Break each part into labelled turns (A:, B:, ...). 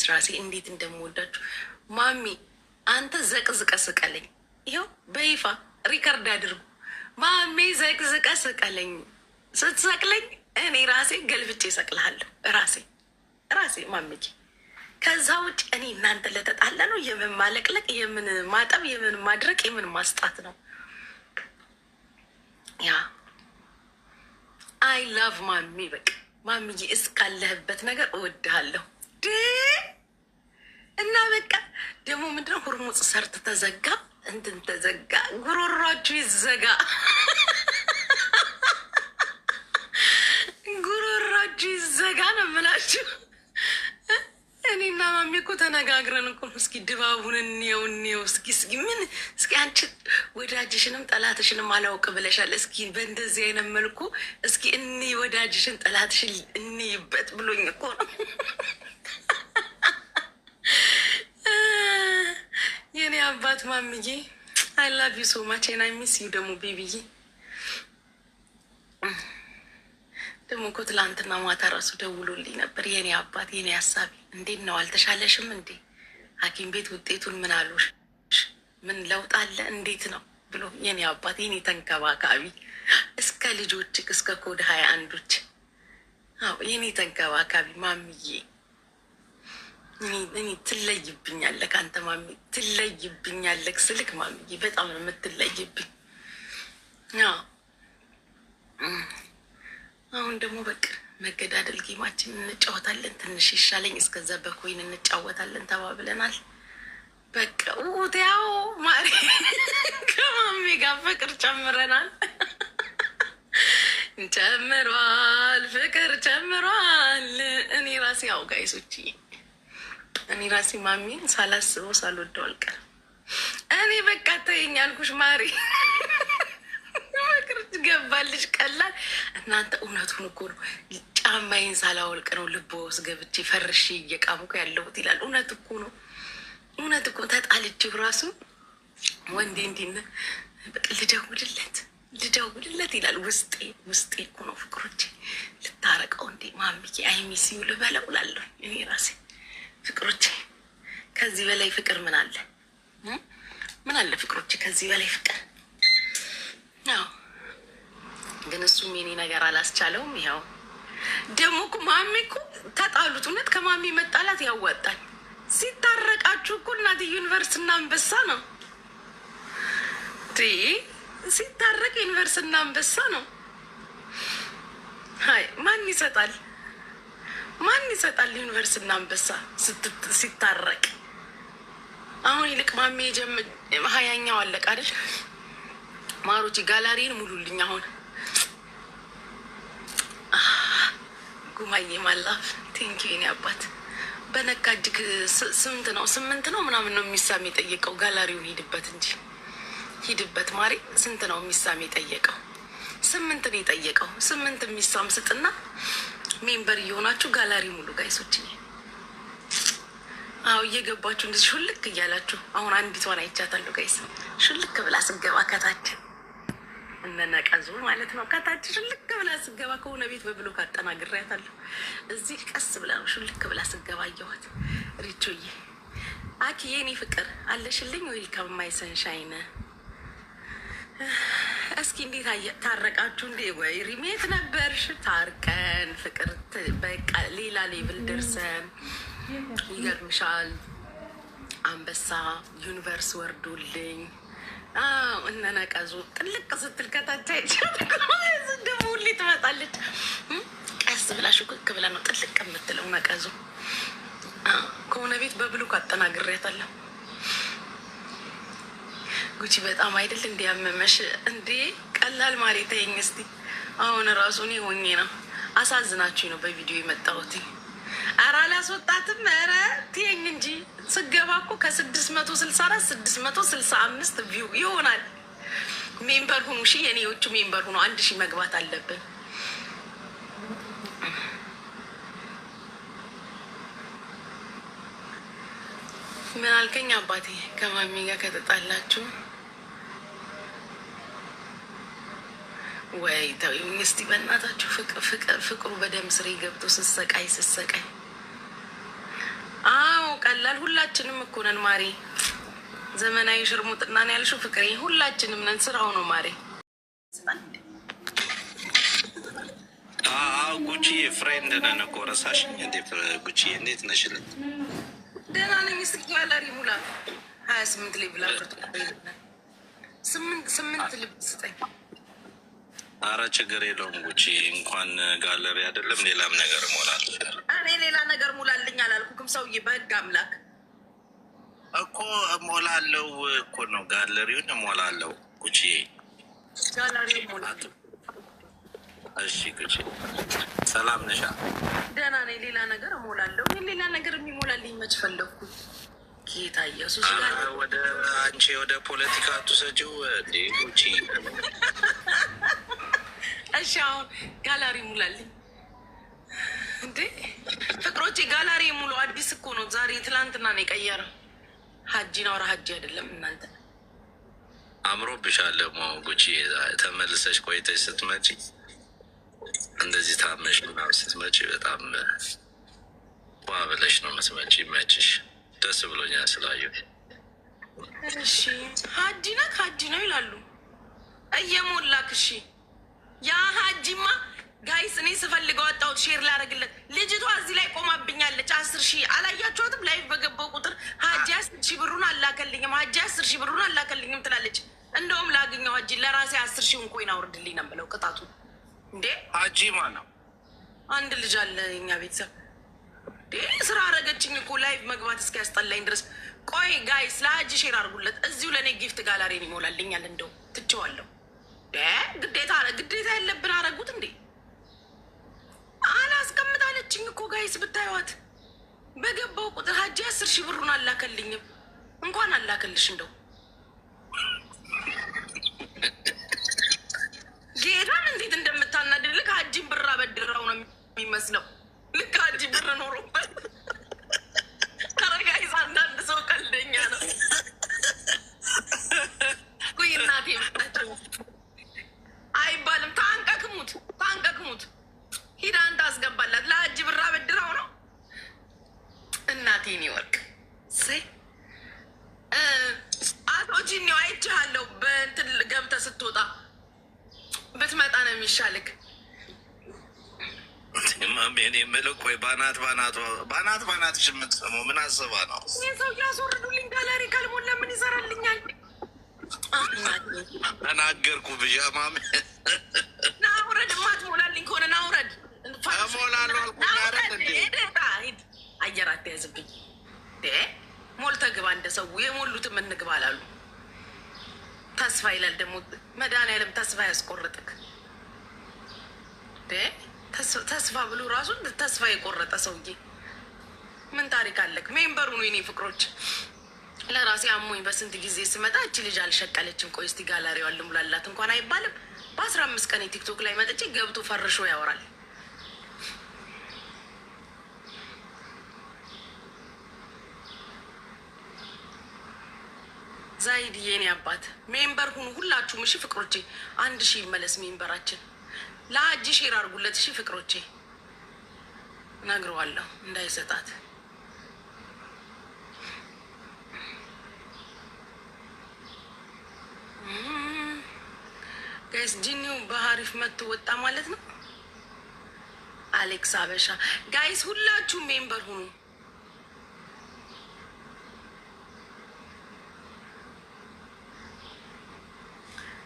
A: ራሴ እንዴት እንደምወዳችሁ ማሚ፣ አንተ ዘቅዝቀ ስቀለኝ። ይኸው በይፋ record አድርጉ። ማሚ ዘቅዝቀ ስቀለኝ። ስትሰቅለኝ እኔ ራሴ ገልብጬ እሰቅልሃለሁ። ራሴ ራሴ ማሚዬ። ከዛ ውጭ እኔ እናንተ ለተጣላ ነው የምን ማለቅለቅ፣ የምን ማጠብ፣ የምን ማድረቅ፣ የምን ማስጣት ነው? Yeah, I love ማሚ። በቃ ማሚዬ እስካለህበት ነገር እወድሃለሁ። እና በቃ ደግሞ ምንድነው ሁርሙጽ ሰርት ተዘጋ፣ እንትን ተዘጋ፣ ጉሮሯችሁ ይዘጋ፣ ጉሮሯችሁ ይዘጋ ነው የምላችሁ። እኔና ማሚ እኮ ተነጋግረን እኮ እስኪ ድባቡን እንየው እንየው፣ እስኪ እስኪ ምን እስኪ አንቺ ወዳጅሽንም ጠላትሽንም አላውቅ ብለሻል። እስኪ በእንደዚህ አይነት መልኩ እስኪ እኒ ወዳጅሽን ጠላትሽን እንይበት ብሎኝ እኮ ነው የኔ አባት ማምዬ። I love you so much and I miss you ደግሞ baby ዬ። ደግሞ እኮ ትላንትና ማታ ራሱ ደውሎልኝ ነበር። የኔ አባት የኔ ሀሳቢ እንዴት ነው አልተሻለሽም እንዴ? ሐኪም ቤት ውጤቱን ምን አሉሽ? ምን ለውጥ አለ? እንዴት ነው ብሎ የኔ አባት የኔ ተንከባካቢ እስከ ልጆች እስከ ኮድ 21ዎች፣ አዎ የኔ ተንከባካቢ ማሚዬ፣ እኔ ትለይብኛለህ አንተ ማሚ፣ ትለይብኛለህ ስልክ ማሚዬ በጣም ነው የምትለይብኝ። አዎ አሁን ደግሞ በቃ መገዳደል game ኣችን እንጫወታለን። ትንሽ ይሻለኝ እስከዛ በ coin እንጫወታለን ተባብለናል። በቃ ያው ማሪ ከማሚ ጋር ፍቅር ጨምረናል፣ ጨምሯል፣ ፍቅር ጨምሯል። እኔ ራሴ ያው guys ኦች፣ እኔ ራሴ ማሚን ሳላስበው ሳልወደው አልቀርም። እኔ በቃ ተይኝ አልኩሽ ማሪ፣ ፍቅር ገባልሽ ቀላል። እናንተ እውነቱን እኮ ነው። ጫማዬን ሳላወልቅ ነው ልቦ ውስጥ ገብቼ ፈርሼ እየቃምኩ ያለሁት ይላል። እውነት እኮ ነው። እውነት እኮ ተጣልቼው ራሱ ወንዴ እንዲነ በቃ ልደውልለት ልደውልለት ይላል። ውስጤ ውስጤ እኮ ነው ፍቅሮቼ። ልታረቀው እንዴ ማሚዬ I miss you ልበለው እላለሁ እኔ ራሴ ፍቅሮቼ። ከዚህ በላይ ፍቅር ምን አለ? ምን አለ ፍቅሮቼ? ከዚህ በላይ ፍቅር። አዎ ግን እሱም የኔ ነገር አላስቻለውም። ይኸው ደግሞ እኮ ማሚ እኮ ተጣሉት። እውነት ከማሚ መጣላት ያዋጣል። ሲታረቃችሁ እኮ እናት universe እና አንበሳ ነው። ሲታረቅ universe እና አንበሳ ነው። ሀይ ማን ይሰጣል? ማን ይሰጣል? Universe እና አንበሳ ሲታረቅ። አሁን ይልቅ ማሚ 20ኛው አለቃ አይደል? ማሮች ጋላሪን ሙሉልኝ አሁን። ጉማዬ my love, thank you የኔ አባት። በነካ እጅግ ስንት ነው? ስምንት ነው ምናምን ነው የሚሳም የጠየቀው። ጋላሪውን ሂድበት እንጂ ሂድበት ማሪ። ስንት ነው የሚሳም የጠየቀው? ስምንት ነው የጠየቀው። ስምንት የሚሳም ስጥና member እየሆናችሁ ጋላሪ ሙሉ guys ኦች። አዎ እየገባችሁ እንደዚህ ሹልክ እያላችሁ። አሁን አንዲቷን አይቻታለሁ guys፣ ሹልክ ብላ ስገባ ከታች እነነቀዙ ማለት ነው። ከታች ሹልክ ብላ ስገባ ከሆነ ቤት በ block አጠናግሬያታለሁ። እዚህ ቀስ ብላ ነው ሹልክ ብላ ስገባ አየኋት። ሪቾዬ አኪ የኔ ፍቅር አለሽልኝ። Welcome my sunshine። እስኪ እንዴት ታረቃችሁ እንዴ? ወይ ሪሜት ነበርሽ? ታርቀን ፍቅር በቃ ሌላ level ደርሰን ይገርምሻል። አንበሳ universe ወርዶልኝ እነነቀዙ ጥልቅ ስትል ከታች አይቻልም። ደግሞ ሁሌ ትመጣለች። ቀስ ብላ ሹክክ ብላ ነው ጥልቅ የምትለው ነቀዙ። ከሆነ ቤት በ block አጠናግሬያታለሁ። ጉቺ በጣም አይደል እንዲያመመሽ እንዴ? ቀላል ማሬ ተይኝ እስቲ። አሁን ራሱ እኔ ሆኜ ነው አሳዝናችሁኝ ነው በቪዲዮ የመጣሁት። ኧረ አላስወጣትም። ኧረ ትየኝ እንጂ ስገባ እኮ ከ664 665 view ይሆናል። Member ሁኑ ሺ የኔዎቹ member ሁኑ። 1000 መግባት አለብን። ምን አልከኝ አባቴ? ከማሚ ጋር ከተጣላችሁ ወይ ተውኝ እስቲ በእናታችሁ። ፍቅሩ በደም ስሬ ገብቶ ስሰቃይ ስሰቃይ። ቀላል ሁላችንም እኮ ነን ማሬ። ዘመናዊ ሽርሙጥና ነው ያልሽው ፍቅሬ፣ ሁላችንም ነን። ስራው ነው ማሬ።
B: አዎ ጉቺዬ፣ friend ነን እኮ ረሳሽኝ እንዴ? ጉቺዬ እንዴት ነሽልኝ?
A: ደህና ነኝ። እስኪ ጋላሪ ሙላ 28 ላይ ብላ ስምንት ልብ ስጠኝ።
B: አረ ችግር የለውም ጉቺ፣ እንኳን ጋለሪ አይደለም ሌላም ነገር እሞላለሁ።
A: እኔ ሌላ ነገር ሙላልኝ አላልኩክም ሰውዬ፣ በህግ አምላክ
B: እኮ እሞላለሁ እኮ ነው፣ ጋለሪውን እሞላለሁ ጉቺዬ።
A: ጋላሪውን እሞላለሁ።
B: እሺ ጉቺ፣ ሰላም ነሻ?
A: ደህና ነኝ። ሌላ ነገር እሞላለሁ። እኔ ሌላ ነገር የሚሞላልኝ መች ፈለግኩ? ጌታ ኢየሱስ።
B: ወደ አንቺ ወደ ፖለቲካ አትውሰጂው እንዴ ጉቺ።
A: እሺ አሁን ጋላሪ ሙላልኝ እንዴ ፍቅሮቼ፣ ጋላሪ ሙሉ። አዲስ እኮ ነው ዛሬ፣ ትላንትና ነው የቀየረው። ሀጂ ነው፣ ኧረ ሀጂ አይደለም እናንተ።
B: አምሮብሻል ደግሞ ጉቺ፣ ተመልሰሽ ቆይተሽ ስትመጪ እንደዚህ ታመሽ ምናምን ስትመጪ በጣም ዋ ብለሽ ነው የምትመጪ። ይመችሽ። ደስ ብሎኛል ስላየሁ።
A: እሺ ሀጂ ናት፣ ሀጂ ነው ይላሉ። እየሞላክ እሺ። ያ ሀጂማ guys፣ እኔ ስፈልገው አጣሁት። Share ላደርግለት። ልጅቷ እዚህ ላይ ቆማብኛለች። 10,000 አላያችኋትም? Live በገባው ቁጥር ሀጂ 10,000 ብሩን አላከልኝም፣ ሀጂ 10,000 ብሩን አላከልኝም ትላለች። እንደውም ላግኘው ሀጂ ለራሴ 10,000ውን coin አውርድልኝ ነው የምለው። ቅጣቱ እንዴ
B: ሀጂ ማን ነው?
A: አንድ ልጅ አለ የኛ ቤተሰብ ስራ አረገችኝ እኮ live መግባት እስኪያስጠላኝ ድረስ። ቆይ guys ለሀጂ share አድርጉለት። እዚሁ ለእኔ gift gallery ን ይሞላልኛል። እንደው ትቼዋለሁ። ግዴታ ግዴታ ያለብን አረጉት እንዴ አላስቀምጣለችኝ እኮ guys ብታዩት። በገባው ቁጥር ሀጂ 10,000 ብሩን አላከልኝም። እንኳን አላከልሽ እንደው ጌታን እንዴት እንደምታናድድ ልክ ሀጂን ብር አበድረው ነው የሚመስለው። ልክ ሀጂ ብር ኖሮበት። ኧረ guys አንዳንድ ሰው ቀልደኛ ነው። ቆይ እናቴ አይባልም። ታንቀክሙት ታንቀክሙት። ሂድ አንተ አስገባላት። ለሀጂ ብር አበድረው ነው እናቴን ይወርቅ ሰይ አቶ ጂኒው አይቼሃለሁ። በእንትን ገብተህ ስትወጣ ብትመጣ ነው የሚሻልክ።
B: ማሜ እኔ የምልህ ቆይ ባናት ባናት ባናት ባናትሽ የምትሰማው ምን አስባ ነው?
A: ይህ ሰው እያስወርዱልኝ ጋለሪ ካልሞላ ምን ይሰራልኛል?
B: ተናገርኩ ብዣ ማሜ።
A: ና ውረድ። የማትሞላልኝ ከሆነ ና ውረድ።
B: እሞላለሁ አልኩኝ አይደል እንዴ?
A: ሂድ፣ አየር አትያዝብኝ። ሞልተህ ግባ። እንደ ሰው የሞሉትም እንግባ አላሉ። ተስፋ ይላል ደግሞ መድኃኒዓለም ተስፋ ያስቆርጥክ። ተስፋ ብሎ ራሱ ተስፋ የቆረጠ ሰውዬ ምን ታሪክ አለክ? Member ኡ ነው የኔ ፍቅሮች። ለራሴ አሞኝ በስንት ጊዜ ስመጣ እቺ ልጅ አልሸቀለችም፣ ቆይ እስቲ ጋላሪዋን ልሙላላት እንኳን አይባልም። በ15 ቀን የቲክቶክ ላይ መጥቼ ገብቶ ፈርሾ ያወራል። ዛይድ የኔ አባት member ሁኑ ሁላችሁም። እሺ ፍቅሮቼ፣ 1,000 ይመለስ member ኣችን። ለሀጂ share አድርጉለት። እሺ ፍቅሮቼ፣ እነግረዋለሁ እንዳይሰጣት። Guys ጂኒው በሀሪፍ መቶ ወጣ ማለት ነው። አሌክስ አበሻ guys ሁላችሁም member ሁኑ።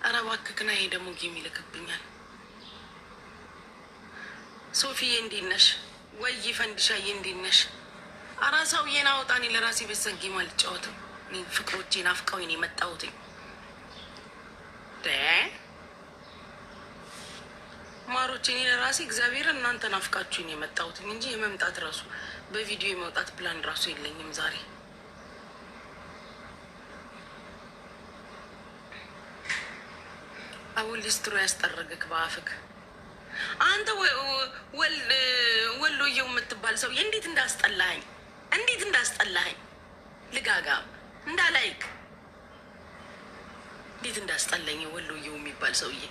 A: ኧረ እባክህ ና፣ ይሄ ደግሞ game ይልክብኛል። ሶፊዬ እንዴት ነሽ? ወይ ፈንዲሻዬ እንዴት ነሽ? ኧረ ሰውዬን አውጣ። እኔ ለራሴ ቤተሰብ game አልጫወትም። እኔ ፍቅሮቼ ናፍቀውኝ ነው የመጣሁትኝ። ማሮቼ እኔ ለራሴ እግዚአብሔር እናንተ ናፍቃችሁኝ ነው የመጣሁትኝ እንጂ የመምጣት ራሱ በቪዲዮ የመውጣት ፕላን ራሱ የለኝም ዛሬ። አሁን ሊስትሮ ያስጠረግክ በአፍክ አንተ ወሎየው የምትባል ሰውዬ እንዴት እንዳስጠላኸኝ፣ እንዴት እንዳስጠላኸኝ፣ ልጋጋም እንዳላይክ እንዴት እንዳስጠላኝ ወሎየው የሚባል ሰውዬ።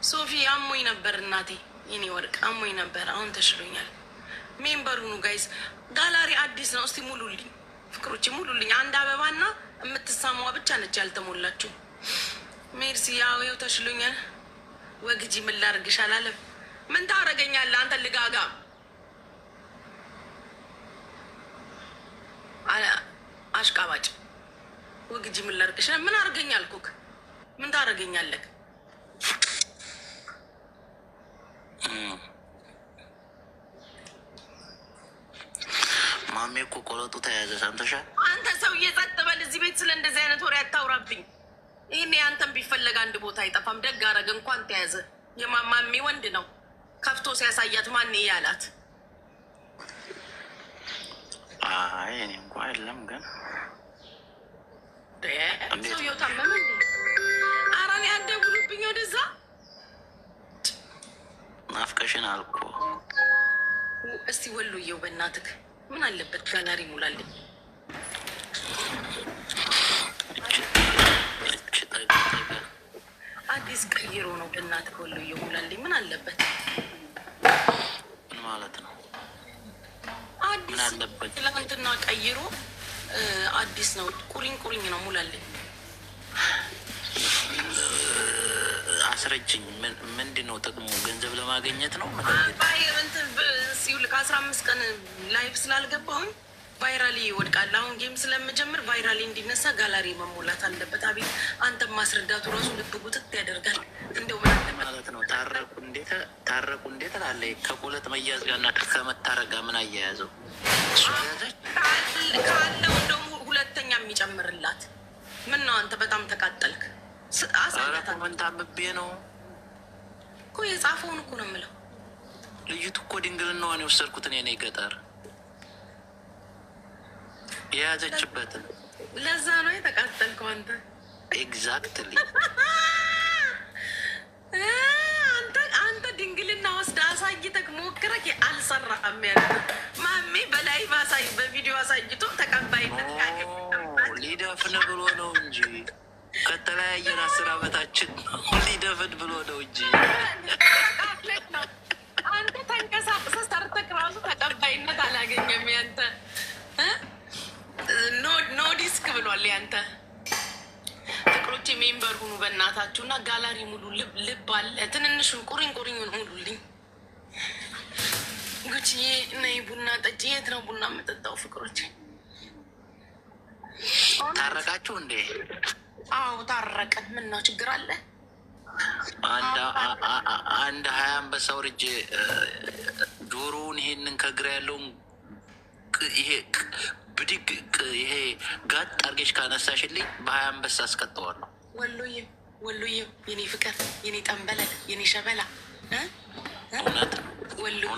A: ሶፊ አሞኝ ነበር እናቴ፣ የኔ ወርቅ አሞኝ ነበር። አሁን ተሽሎኛል። Member ሁኑ guys። Gallery አዲስ ነው። እስቲ ሙሉልኝ ፍቅሮች ሙሉልኝ። አንድ አበባና የምትሳሟ ብቻ ነች ያልተሞላችሁ። ሜርሲ ያው ይኸው ተሽሎኛል። ወግጂ ምን ላድርግሽ አላለም። ምን ታረገኛለህ አንተ ልጋጋ አሽቃባጭ። ወግጂ ምን ላድርግሽ? ምን አርገኝ አልኩክ? ምን ታረገኛለህ?
C: ማሜ እኮ ቆለጡ ተያዘ። ሰምተሻል?
A: አንተ ሰውዬ ጸጥ በል። እዚህ ቤት ስለ እንደዚህ አይነት ወሬ አታውራብኝ። ይህን አንተን ቢፈለግ አንድ ቦታ አይጠፋም። ደግ አረገ እንኳን ተያዘ። የማማሜ ወንድ ነው። ከፍቶ ሲያሳያት ማን ያላት?
C: አይ እኔ እንኳ የለም ግን
A: ሰውየው ታመመ። ኧረ እኔ አትደውሉብኝ ወደዛ።
C: ናፍቀሽን አልኮ።
A: እስቲ ወሎዬው በእናትህ ምን አለበት ጋላሪ ሙላልኝ። አዲስ ቀይሮ ነው በእናትህ ወሎዬው ሙላልኝ። ምን አለበት?
C: ምን ማለት ነው?
A: አዲስ ትላንትና ቀይሮ አዲስ ነው። ቁሪኝ ቁሪኝ ነው ሙላልኝ።
C: አስረጅኝ። ምንድን ነው ጥቅሙ? ገንዘብ ለማግኘት ነው።
A: ሲውል ከ15 ቀን live ስላልገባሁኝ virally ይወድቃል። አሁን game ስለምጀምር virally እንዲነሳ ጋላሪ መሞላት አለበት። አቤት አንተም ማስረዳቱ ራሱ ልብ ጉጥት ያደርጋል። እንደው ምን አለበት
C: ማለት ነው። ታረቁ ታረቁ እንዴት እላለሁ። ከቁለት መያዝ ጋር እና ከመታረቅ ጋር ምን አያያዘው? እሱ ያዘች
A: ካለው እንደውም ሁለተኛ የሚጨምርላት ምን ነው? አንተ በጣም ተቃጠልክ።
C: ኧረ comment አንብቤ ነው
A: እኮ የጻፈውን እኮ ነው የምለው።
C: ልጅቱ እኮ ድንግልናዋን የወሰድኩት እኔ ነኝ። ገጠር የያዘችበትን
A: ለዛ ነው የተቃጠልከው አንተ።
C: Exactly።
A: አንተ ድንግልና ወስደህ አሳይተህ ሞክረህ አልሰራህም። ያለ ማሜ በ live አሳይ በቪዲዮ አሳይቶ ተቀባይነት
C: ሊደፍን ብሎ ነው እንጂ ከተለያየን 10 ዓመታችን ሊደፍን ብሎ ነው እንጂ
A: አንተ ተንቀሳቅሰህ ሰርተህ ራሱ ተቀባይነት አላገኘም። ያንተ no ዲስክ ብሏል። ያንተ ፍቅሮቼ member ሁኑ በእናታችሁ እና ጋላሪ ሙሉ ልብ አለ። ትንንሹን ቁሪኝ ቁሪኙን ሙሉልኝ። ጉቺዬ ነይ ቡና ጠጪ። የት ነው ቡና የምጠጣው? ፍቅሮቼ
C: ታረቃችሁ እንዴ?
A: አዎ ታረቀን። ምን ነው ችግር አለ?
C: አንድ 20 አንበሳ ወርጄ ጆሮውን ይሄንን ከግራ ያለውን ይሄ ብድግ ይሄ ጋጥ አርጌሽ ካነሳሽልኝ በ20 አንበሳ አስቀጠዋለሁ።
A: ወሎዬ ወሎዬ፣ የኔ ፍቅር፣ የኔ ጠንበለል፣ የኔ ሸበላ፣
C: እውነት
A: ወሎዬ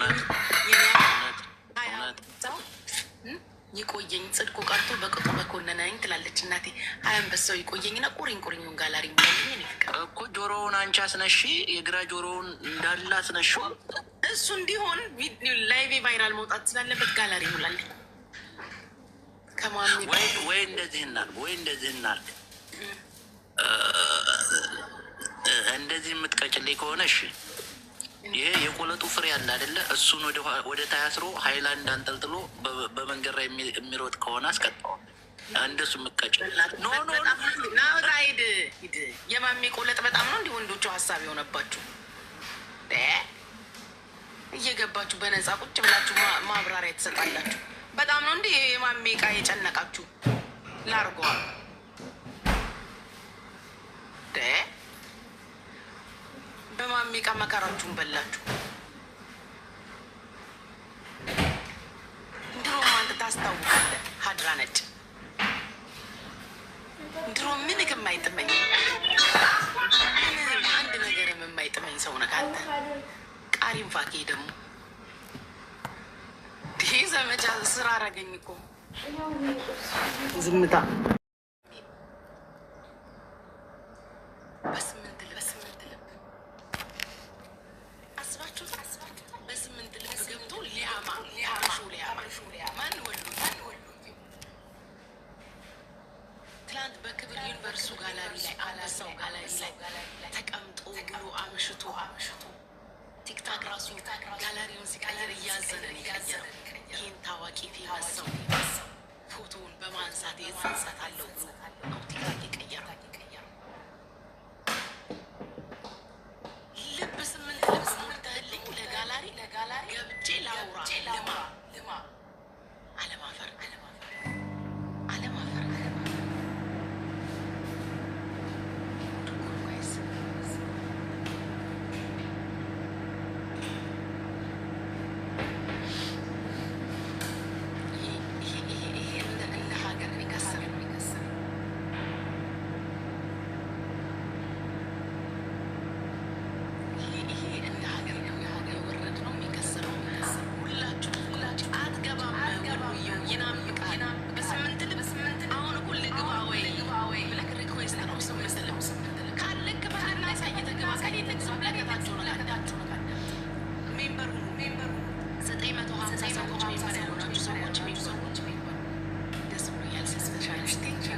A: ይቆየኝ ጽድቁ ቀርቶ በቅጡ በኮነነኝ ትላለች እናቴ። 20 አንበሳው ይቆየኝና ቁሪኝ ቁሪኙን ጋላሪ ሙላልኝ። የኔ ፍቅር
C: እኮ ጆሮውን አንቺ አስነሺ፣ የግራ ጆሮውን እንዳለ አስነሺ።
A: እሱ እንዲሆን live viral መውጣት ስላለበት ጋላሪ ሙላልኝ።
C: ወይ እንደዚህ እናድርግ፣ ወይ እንደዚህ እናድርግ። እንደዚህ የምትቀጭልኝ ከሆነ እሺ፣ ይሄ የቆለጡ ፍሬ አለ አይደለ? እሱን ወደ ታች አስሮ ሀይላንድ አንጠልጥሎ በመንገድ ላይ የሚሮጥ ከሆነ አስቀጣዋለሁ። እንደሱ የምትቀጭ no no
A: ናውጣ ሂድ ሂድ። የማሜ ቆለጥ በጣም ነው እንዲህ ወንዶቹ ሀሳብ የሆነባችሁ እየገባችሁ በነፃ ቁጭ ብላችሁ ማብራሪያ ትሰጣላችሁ። በጣም ነው እንዲህ የማሜ ዕቃ የጨነቃችሁ። ላርጓ በማሜ ዕቃ መከራችሁን በላችሁ። ድሮም አንተ ታስታውቃለህ፣ ሀድራ ነጭ። ድሮ ምንም የማይጥመኝ ምንም አንድ ነገርም የማይጥመኝ ሰው ነህ አንተ። ቃሪም ፋኬ ደግሞ ይህ ዘመቻ ስራ አረገኝ እኮ ዝምታ። በስምንት ልብ አስባችሁ በስምንት ልብ ገብቶ ሊያማ ሊያማ ማን ወሉ ማን ወሉ ትላንት በክብር ዩኒቨርሱ ጋላሪ ላይ አንበሳው ጋላሪ ላይ ተቀምጦ ብሎ አምሽቶ አምሽቶ ቲክታክ ራሱ ጋላሪውን ሲቀይር እያዘነ ነው የቀየረው። ታዋቂ famous ሰው ፎቶውን በማንሳት እጸጸታለሁ ብሎ ነው ቲክታክ የቀየረው። ልብ 8 ልብ ሞልተህልኝ ለጋላሪ ገብቼ ላውራ ልማ አለማፈር አለማፈር ጉድ እኮ ነው guys። ይሄ እንደ ሀገር የሚከስር ይሄ እንደ ሀገር የወረድ ነው የሚከስረው። ሁላችሁ ሁላችሁ አትገባም፣ ወሎዬው ይናፍቃል። በ8 ልብ አሁን እኮ ልግባ ወይ ብለህ request ነው። 8 ልብ ካለ ክፈልና አሳይተህ ግባ፣ ከሌለህ ዝም ብለህ ከታች ሆነህ አዳምጥ። Member ሁኑ። 950 ሰዎች member ያልሆናችሁ ሰዎች member። ደስ ብሎኛል ስለተሻለሽ። Thank you።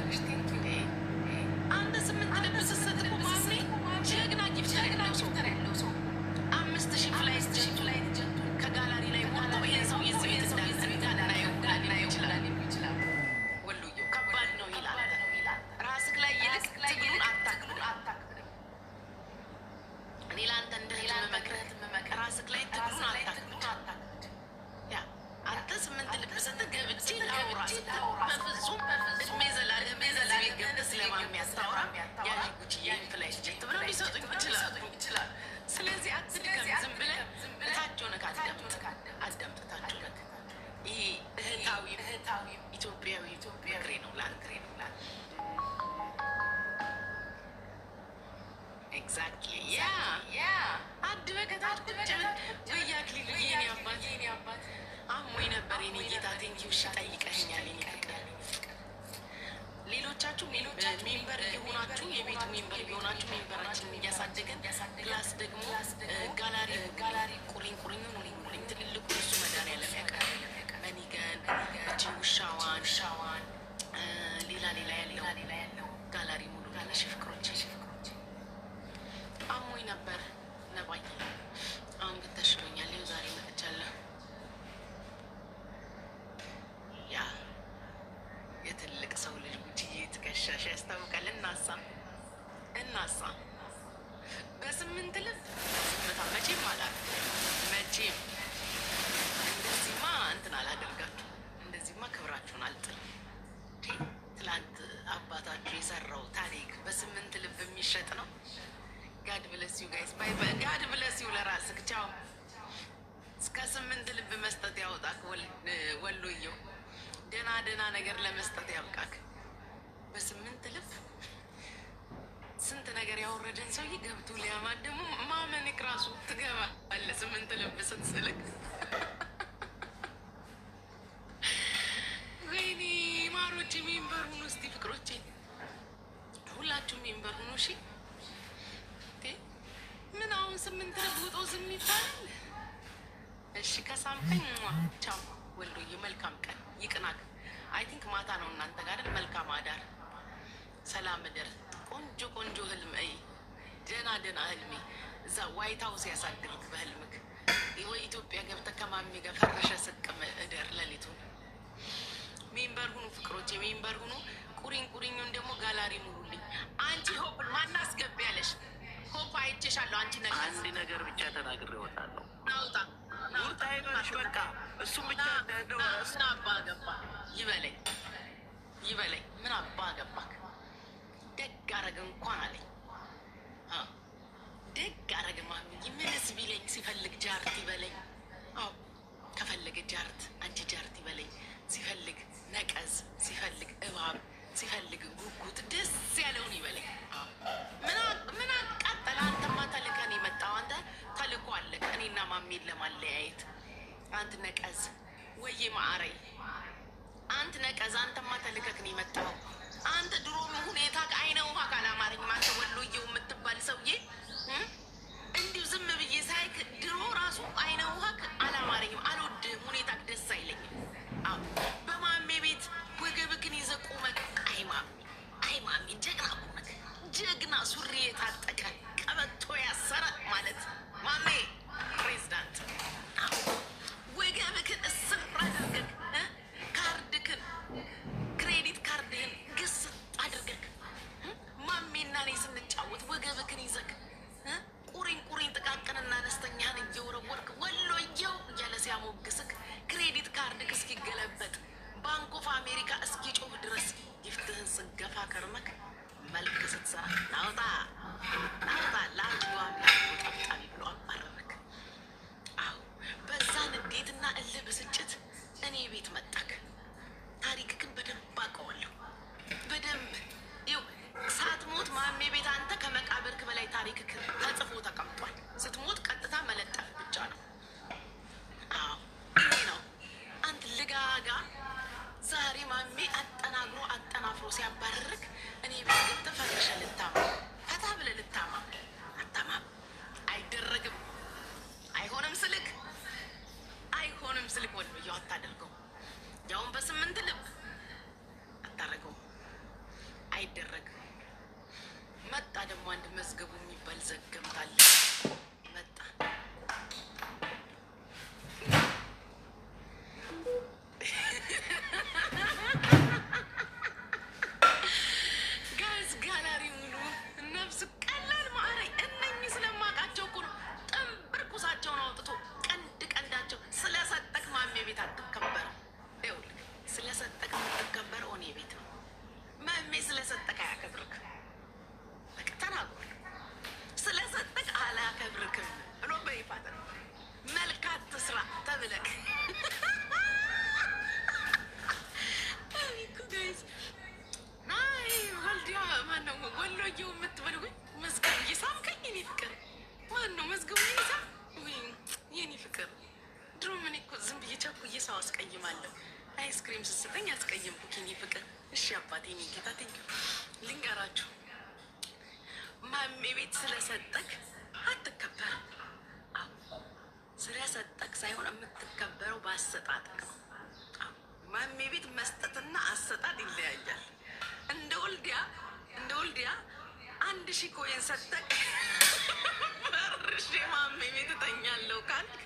A: አንተ 8 ልብ ስትሰጥ እኮ ማሜ ጀግና gifter ያለው ሰው 5000 flight jet ከ gallery ላይ ወጥቶ ይሄን ሰው የዚህ ቤት እንዳናየው ይችላል። ወሎዬው ከባድ ነው ይላል። ራስህ ላይ ይልቅ ትግሉን አታክብድም። እኔ ለአንተ እንደ እህት የምመክርህ ራስህ ላይ ትግሉን አታክብድ። ያ አንተ 8 ልብ ስትል ገብቼ ላውራ ስትል በፍጹም እድሜ ዘላለም እዚህ ቤት ገብተህ ስለማሚ አታወራም። ያዥ ጉቺዬ flight jet ብለው ሊሰጡኝ ይችላሉ። ስለዚህ አትድከም። ዝም ብለህ እታች ሆነህ አዳምጥ፣ አዳምጥ እታች ሆነህ። ይሄ እህታዊ ኢትዮጵያዊ ምክሬ ነው ለአንተ። Exactly, yeah, አድበህ ከታች ቁጭ ብል ወይ አክሊሉ የኔ አባት አሞኝ ነበር የኔ ጌታ thank you። እሺ ጠይቀኸኛል የኔ ፍቅር። ሌሎቻችሁ member የሆናችሁ የቤቱ member የሆናችሁ member ኣችንን እያሳደገን plus ደግሞ ጋላሪ ቁሪኝ ቁሪኝ ቁሪኝ ትልልቁ እሱ መድኃኒዓለም ያውቃል። መኒገን እቺ ውሻዋን ሌላ ሌላ ያለው ጋላሪ ሙሉ። እሺ ፍቅሮች፣ አሞኝ ነበር ነባይ፣ አሁን ግን ተሽሎኛል። ይኸው ዛሬ መጥቻለሁ። ያ የትልቅ ሰው ልጅ ጉቺዬ ትከሻሽ ያስታውቃል። እናሳ እናሳ በ8 ልብ ዝምታ መቼም አላደርግም። መቼም እንደዚህማ እንትን አላደርጋችሁ። እንደዚህማ ክብራችሁን አልጥልም። ትላንት አባታችሁ የሰራው ታሪክ በ8 ልብ የሚሸጥ ነው። God bless you guys, bye bye። God bless you ለራስህ ቻው። እስከ 8 ልብ መስጠት ያውጣክ ወሎየው። ደህና ደህና ነገር ለመስጠት ያብቃክ። በ8 ልብ ስንት ነገር ያወረደን ሰውዬ ገብቶ ሊያማን ደግሞ ማመንክ ራሱ ትገባለህ። 8 ልብ ስትስልክ ወይኔ ማሮቼ፣ member ሁኑ እስቲ ፍቅሮቼ፣ ሁላችሁም member ሁኑ። እሺ ምን አሁን 8 ልብ ውጦ ዝም ይባላል? እሺ ከሳምከኝ ቻው ወሎዬ፣ መልካም ቀን ይቅናክ። I think ማታ ነው እናንተ ጋር አይደል? መልካም አዳር፣ ሰላም እደር። ቆንጆ ቆንጆ ህልም እይ፣ ደህና ደህና ህልሜ እዛ ዋይት ሀውስ ያሳድርክ በህልምክ። ወይ ኢትዮጵያ ገብተህ ከማሚ ጋር ፈርሸ ስቅም እደር ሌሊቱን። Member ሁኑ ፍቅሮቼ፣ member ሁኑ። ቁሪኝ ቁሪኙን ደግሞ ጋላሪ ሙሉልኝ። አንቺ ሆፕ ማናስገቢ ያለሽ ሆፕ አይቼሻለሁ። አንቺ ነገር
C: አንድ ነገር ብቻ ተናግሬ እወጣለሁ።
A: ናውጣ
C: ውርጣ ይበልሽ በቃ እሱም ብቻ
A: ምን አባ ገባ ይበለኝ ይበለኝ። ምን አባ ገባክ? ደግ አረገ እንኳን አለኝ። ደግ አረገ ማሚዬ። ምንስ ቢለኝ ሲፈልግ ጃርት ይበለኝ። አዎ ከፈለገ ጃርት አንቺ ጃርት ይበለኝ። ሲፈልግ ነቀዝ፣ ሲፈልግ እባብ፣ ሲፈልግ ጉጉት፣ ደስ ያለውን ይበለኝ። ምን አቃጠለ? አንተማ ተልከን የመጣው አንተ ተልኮ አለክ እኔና ማሜን ለማለያየት። አንተ ነቀዝ ወዬ ማዕረይ አንተ ነቀዝ፣ አንተማ ተልከክ ነው የመጣው። አንተ ድሮም ሁኔታ አይነ ውሃ ካላማረኝም አንተ ወሎዬው የምትባል ሰውዬ እንዲሁ ዝም ብዬ ሳይክ ድሮ ራሱ አይነ ውሃ አላማረኝም፣ አልወድህም፣ ሁኔታ ደስ አይለኝም። አዎ በማሜ ቤት ወገብክን ይዘህ ቆመህ አይ ማሜ፣ አይ ማሜ ጀግና ቆመህ ጀግና ሱሪ የታጠቀ ቀበቶ ያሰረ ማለት ማሜ ፕሬዚዳንት ወገብክን እስር አድርገህ ከርመክ መልክ ስትሰራ ናውጣ ናውጣ ላርጎ ላርጎ ጠብጣቢ ብሎ አባረረክ። አዎ በዛ ንዴትና እልህ ብስጭት እኔ ቤት መጣክ። ታሪክህን በደንብ አውቀዋለሁ። በደንብ ይኸው ሳትሞት ማሜ ቤት አንተ ከመቃብርክ በላይ ታሪክህ ተጽፎ ተቀምጧል። ስትሞት ቀጥታ መለጠፍ ብቻ ነው። አዎ ይሄ ነው። አንተ ልጋጋ ዛሬ ማሜ አጠናግሮ አጠናፍሮ ሲያባርርክ እኔ ቤት ገብተህ ፈርሸህ ልታማ ፈታ ብለህ ልታማ። አታማም፣ አይደረግም፣ አይሆንም ስልክ አይሆንም ስልክ ወሎዬው አታደርገው። ያውን በስምንት ልብ አታደርገው፣ አይደረግም። መጣ ደግሞ አንድ መዝገቡ የሚባል ዘገምታለ መጣ። Guys gallery ሙሉ ነፍስ ቀላል ማዕረግ እነኚህ ስለማውቃቸው እኮ ነው። ጥንብር ቁሳቸውን አውጥቶ ቀንድ ቀንዳቸው ስለሰጠክ ማሜ ቤት አትከበርም። ይኸውልህ ስለሰጠክ የምትከበረው እኔ ቤት ነው። ማሜ ስለሰጠክ አያከብርክ። በቃ ተናግሯል። ስለሰጠክ አላከብርክም ብሎ በይፋ ተናግሯል። መልክ አትስራ ተብለክ እኮ guys ናይ ወልዲያ ማነው ወሎዬው የምትበልጉኝ? መዝገቡ እየሳምከኝ የኔ ፍቅር ማነው መዝገቡ እየሳም ውይ የኔ ፍቅር። ድሮ ምን እኮ ዝም ብዬ ቸኩዬ ሰው አስቀይማለሁ። አይስክሪም ስትሰጠኝ አስቀየምኩክ የኔ ፍቅር። እሺ አባቴ የኔ ጌታ thank you። ልንገራችሁ ማሜ ቤት ስለሰጠክ አትከበርም። አዎ ስለሰጠክ ሳይሆን የምትከበረው በአሰጣጥክ ነው። አዎ ማሜ ቤት መስጠትና አሰጣጥ ይለያያል። እንደ ወልዲያ እንደ ወልዲያ 1000 coin ሰጠክ ፈርሼ ማሜ ቤት እተኛለሁ ካልክ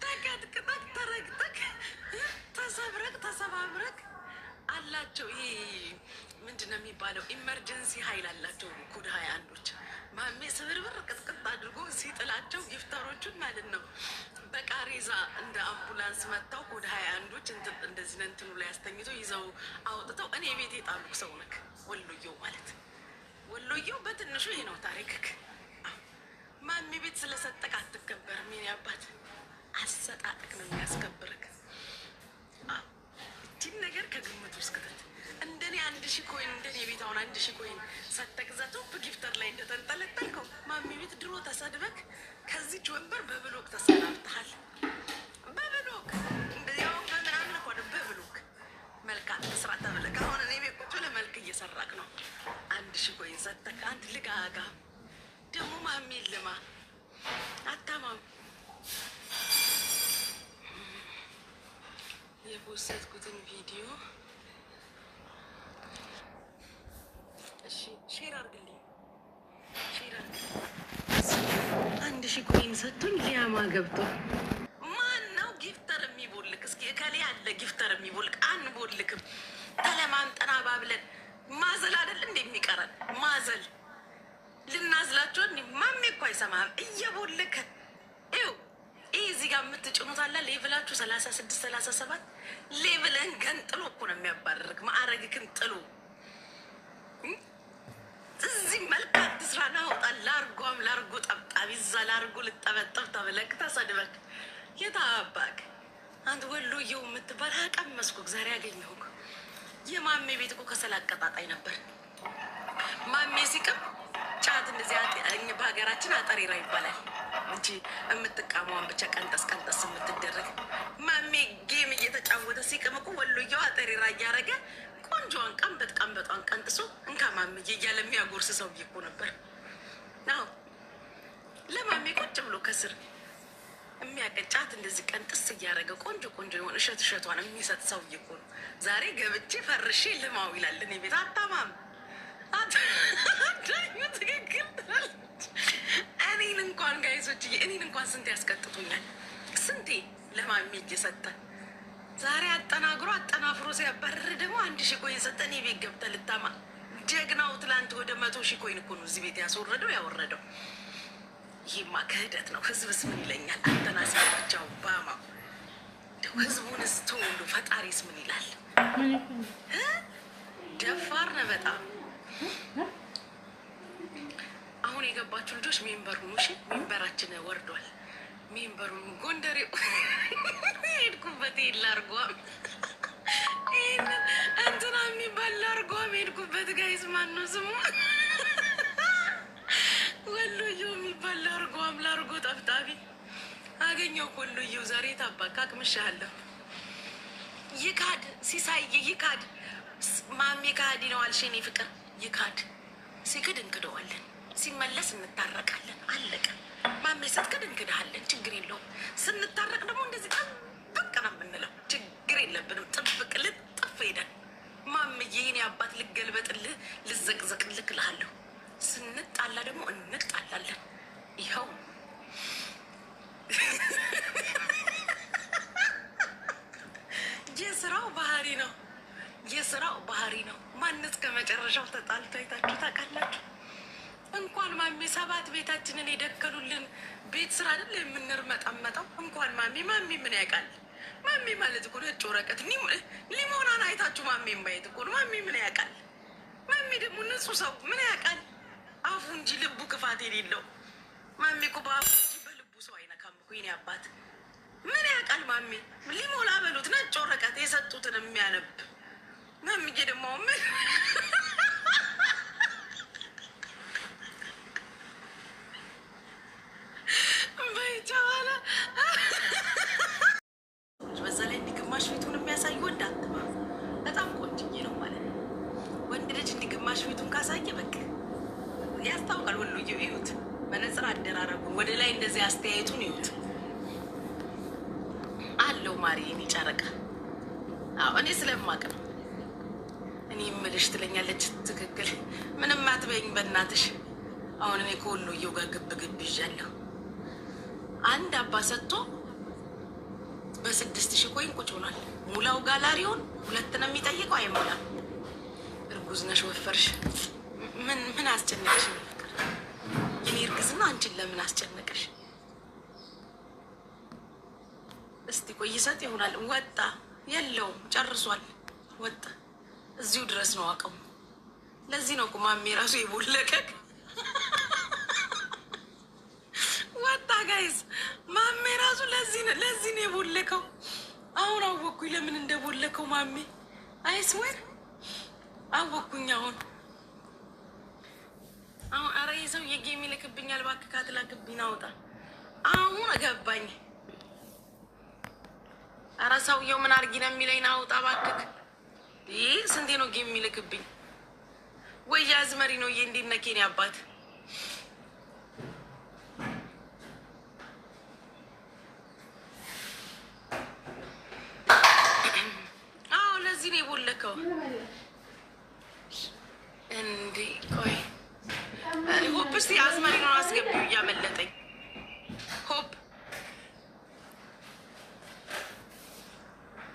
A: ተቀጥቅጠክ ተረግጠክ ተሰብረክ ተሰባብረክ አላቸው። ይሄ ምንድን ነው የሚባለው? Emergency ኃይል አላቸው ኮድ 21ዎች ማሜ ስብርብር ቅጥቅጥ አድርጎ ሲጥላቸው gifter ኦቹን ማለት ነው። በቃሬዛ እንደ አምቡላንስ መጥተው ኮድ 21ዎች እንደዚህ እንትኑ ላይ አስተኝተው ይዘው አውጥተው እኔ ቤት የጣሉ ሰው ነክ ወሎየው ማለት ወሎየው በትንሹ ይሄ ነው ታሪክክ። ማሜ ቤት ስለሰጠቅ አትከበርም። የኔ አባት አሰጣጥቅ ነው የሚያስከብርክ። እቺን ነገር ከግምት ውስጥ ክተት። እንደኔ 1000 coin እንደኔ ቤት አሁን 1000 coin ሰጠቅ ዘቶ በ gifter ላይ እንደተንጠለጠልከው ማሜ ቤት ድሮ ተሰድበክ ከዚች ወንበር በ block ተሰናብተሃል። በ block ያው በምናምን እኮ አይደል፣ በ block መልካም ስራ ተብለክ አሁን እኔ ቤት ቁጭ ብለህ መልክ እየሰራክ ነው። 1000 coin ሰጠክ አንድ ልጋጋ ደግሞ ማሜ ልማ አታማም። የፖሰትኩትን ቪዲዮ እሺ share አድርግልኝ፣ share አድርግልኝ። 1000 coin ሰጥቶኝ ሊያማ ገብቶ ማን ነው gifter የሚቦልክ? እስኪ እከሌ አለ gifter የሚቦልክ? አንቦልክም። ተለማምጠን አባብለን ማዘል አይደል እንደ የሚቀረን ማዘል ልናዝላቸው እንዲ ማሜ እኮ አይሰማህም። እየቦልከ ይኸው ይህ እዚህ ጋር የምትጭኑት አለ level ኣችሁ 36 37 level ህን ገንጥሎ እኮ ነው የሚያባርርክ። ማዕረግክን ጥሎ እዚህ መልክ አትስራ ናውጣ ላርጓም ላርጎ ጠብጣቢ እዛ ላርጎ ልጠበጠብ ተብለክ ተሰድበክ የታባክ አንተ ወሎዬው የምትባል አቀመስኩክ ዛሬ አገኘሁክ። የማሜ ቤት እኮ ከሰል አቀጣጣይ ነበር። ማሜ ሲቅም ጫት እንደዚህ በሀገራችን አጠሬራ ይባላል እንጂ የምትቃመዋን ብቻ ቀንጠስ ቀንጠስ የምትደረግ ማሜ game እየተጫወተ ሲቅም እኮ ወሎዬው አጠሬራ እያደረገ ቆንጆዋን ቀንበጥ ቀንበጧን ቀንጥሶ እንካ ማምዬ እያለ የሚያጎርስ ሰውዬ እኮ ነበር። አዎ ለማሜ ቁጭ ብሎ ከስር የሚያቀጫት እንደዚህ ቀንጥስ እያደረገ ቆንጆ ቆንጆ የሆነ እሸት እሸቷን የሚሰጥ ሰውዬ እኮ ነው። ዛሬ ገብቼ ፈርሼ ልማው ይላል። እኔ ቤት አታማም አዳኙ ትክክል ትላለች። እኔን እንኳን guys ኦች እኔን እንኳን ስንቴ ያስቀጥቶኛል። ስንቴ ለማሚ እየሰጠ ዛሬ አጠናግሮ አጠናፍሮ ሲያባርር ደግሞ 1000 coin ሰጠ። እኔ ቤት ገብተህ ልታማ ጀግናው ትላንት ወደ 100,000 coin እኮ ነው እዚህ ቤት ያስወረደው ያወረደው። ይሄማ ክህደት ነው። ህዝብስ ምን ይለኛል? አንተን አስገባቸው ባማው እንደው ህዝቡንስ ተወሉ ፈጣሪስ ምን ይላል? ደፋር ነህ በጣም። አሁን የገባችሁ ልጆች member ሁኑ። እሺ member ኣችን ወርዷል። Member ኡን ጎንደሬው ሄድኩበት ላርጓም ይሄንን እንትና የሚባል ላርጓም ሄድኩበት። Guys ማን ነው ስሙ? ወሎየው የሚባል ላርጓም ላርጎ ጠብጣቢ አገኘው። ወሎየው ዛሬ ታባካ አቅምሻለሁ። ይካድ ሲሳይ ይካድ ማሜ ካዲ ነው አልሽ። የኔ ፍቅር ይካድ። ሲክድ እንክደዋለን፣ ሲመለስ እንታረቃለን። አለቀ። ማሜ ስትክድ እንክድሃለን፣ ችግር የለውም። ስንታረቅ ደግሞ እንደዚህ ጥብቅ ነው የምንለው። ችግር የለብንም። ጥብቅ ልጥፍ ሄደን ማምዬ የኔ አባት ልገልበጥልህ፣ ልዘቅዘቅልህ እልሃለሁ። ስንጣላ ደግሞ እንጣላለን። ይኸው የስራው ባህሪ ነው። የስራው ባህሪ ነው። ማንስ ከመጨረሻው ተጣልቶ አይታችሁ ታውቃላችሁ? እንኳን ማሜ ሰባት ቤታችንን የደከሉልን ቤት ስራ አይደል የምንርመጠመጠው። እንኳን ማሜ ማሜ ምን ያውቃል? ማሜ ማለት እኮ ነጭ ወረቀት ሊሞናን አይታችሁ ማሜ ማየት እኮ ነው። ማሜ ምን ያውቃል? ማሜ ደግሞ ንጹህ ሰው ምን ያውቃል? አፉ እንጂ ልቡ ክፋት የሌለው ማሜ እኮ በአፉ እንጂ በልቡ ሰው አይነካም እኮ የኔ አባት። ምን ያውቃል ማሜ? ሊሞላ በሉት ነጭ ወረቀት የሰጡትን የሚያነብ ማምዬ ደግሞ ምን በይቻላ በዛ ላይ እንዲህ ግማሽ ፊቱን የሚያሳይ ወንድ አትማ በጣም ቆንጅዬ ነው ማለት ነው። ወንድ ልጅ እንዲህ ግማሽ ፊቱን ካሳየ በቃ ያስታውቃል። ወሎዬው ይዩት፣ መነጽር አደራረጉን ወደ ላይ እንደዚህ አስተያየቱን ይዩት አለው። ማሪ የኔ ጨረቃ፣ አዎ እኔ ስለማቅ ነው። እኔ የምልሽ ትለኛለች። ትክክል፣ ምንም አትበይኝ በእናትሽ። አሁን እኔ ከወሎዬው ጋር ግብ ግብ ይዣለሁ። አንድ አባ ሰጥቶ በ6,000 coin ቁጭ ብሏል። ሙላው ጋላሪውን ሁለት ነው የሚጠይቀው፣ አይሞላም። እርጉዝ ነሽ ወፈርሽ፣ ምን ምን አስጨነቀሽ? ፍቅር የኔ እርግዝና አንቺን ለምን አስጨነቀሽ? እስቲ ቆይ ይሰጥ ይሆናል። ወጣ የለውም ጨርሷል። ወጣ እዚሁ ድረስ ነው አቅሙ። ለዚህ ነው እኮ ማሜ ራሱ የቦለቀ ወጣ። Guys ማሜ ራሱ ለዚህ ነው የቦለከው። አሁን አወቅኩኝ ለምን እንደቦለከው ማሜ። I swear አወቅኩኝ አሁን አሁን። ኧረ ይህ ሰው የ game ይልክብኛል፣ እባክህ ካትላክብኝ አውጣ። አሁን ገባኝ። ኧረ ሰውየው ምን አድርጊ ነው የሚለኝ? አውጣ እባክህ። ይህ ስንቴ ነው game የሚልክብኝ? ወይ አዝመሪ ነው። እንዴት ነህ የኔ አባት? አዎ ለዚህ ነው የቦለከው። እንዴ ቆይ ሆፕ እስኪ አዝመሪ ነው አስገቢው፣ እያመለጠኝ ሆፕ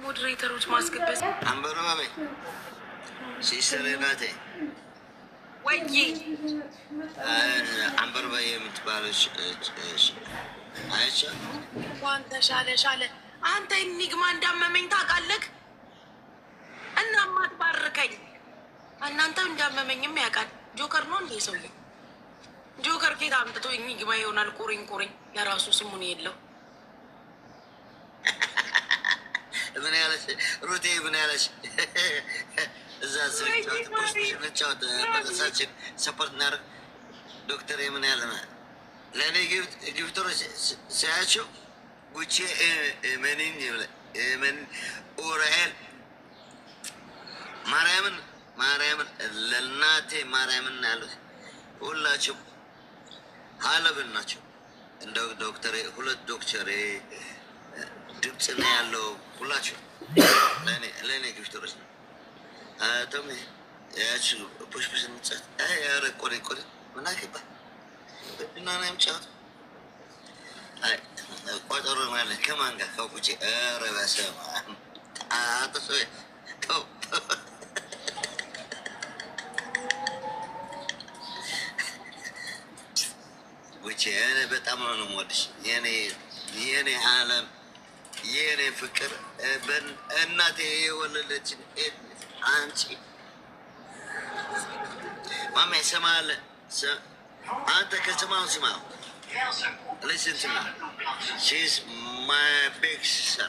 A: moderator ኦች ማስገቢያ
D: አንበሩ ማሜ sister ናቴ
A: ወይዬ
D: አንበርባ የምትባለች አይቻ
A: እንኳን ተሻለ ሻለ። አንተ ኢኒግማ እንዳመመኝ ታውቃለህ። እና ማትባርከኝ እናንተ እንዳመመኝም ያውቃል። ጆከር ነው እንዴ ሰውዬ? ጆከር ኬት አምጥቶ ኢኒግማ ይሆናል? ቁሪኝ ቁሪኝ ለራሱ ስሙን የለው።
D: ምን ያለች ሩቴ ምን ያለች እዛ ስንጫወት በራሳችን support እናደርግ። ዶክተር ምን ያለ ለእኔ gifter ኦች ሲያቸው ጉቼ መኒን ኡራኤል ማርያምን ማርያምን ለእናቴ ማርያምን ያሉት ሁላቸው ሀለብን ናቸው። እንደ ዶክተሬ ሁለት ዶክተሬ ድምፅ ነው ያለው ሁላቸው ለእኔ gifter ኦች ነው። ቶሚ ያች push push እንጫወት። ኧረ ቆሬ ቆሬ ምን አገባ እና ነው የምጫወት ቆጠሮ ማለት ከማን ጋር ከቁጭ ኧረ በስመ አብ አቶ ተው ጉቼ እኔ በጣም ነው የምወድሽ የኔ የኔ ዓለም የኔ ፍቅር፣ እናቴ የወለደችን አንቺ ማሜ ሰማለ። አንተ ከስማው ስማው። Listen to me. She's my big sister,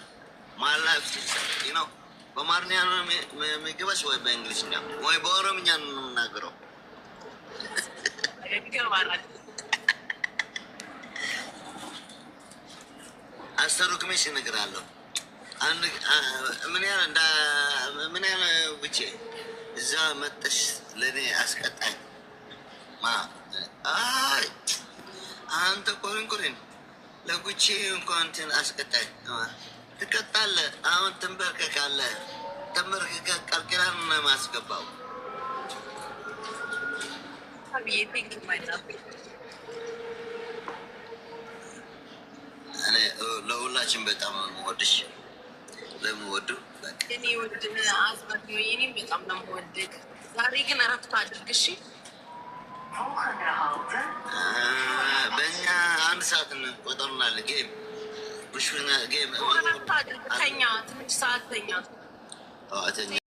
D: my life sister. በአማርኛ ነው የሚገባሽ ወይ በእንግሊዝኛ ወይ በኦሮምኛ ነው የምናገረው?
A: ይገባናል።
D: አስተርጉሜሽ እነግርሃለሁ። ምን ያህል ብቼ እዛ መጠሽ ለእኔ አስቀጣኝ። አይ አንተ ቆሪንቁሪን ለጉቺ እንኳን እንትን አስቀጣኝ። ትቀጣለህ። አሁን ትንበርከካለህ። ተንበርክከህ ቃል ኪዳን ነው የማስገባው።
A: አብዬ፣ thank you, my love.
D: እኔ ለሁላችን በጣም ነው የምወድሽ። ለምወዱ በቃ።
A: እኔ ውድ አዝበት ነው። እኔም በጣም ነው የምወድህ። ዛሬ ግን እረፍት አድርግ እሺ።
D: በእኛ አንድ ሰዓት ቆጠሩናል። Game ብሽና game።
A: እረፍት አድርግ፣ ተኛ፣ ትንሽ ሰዓት ተኛ።
D: ተኛ።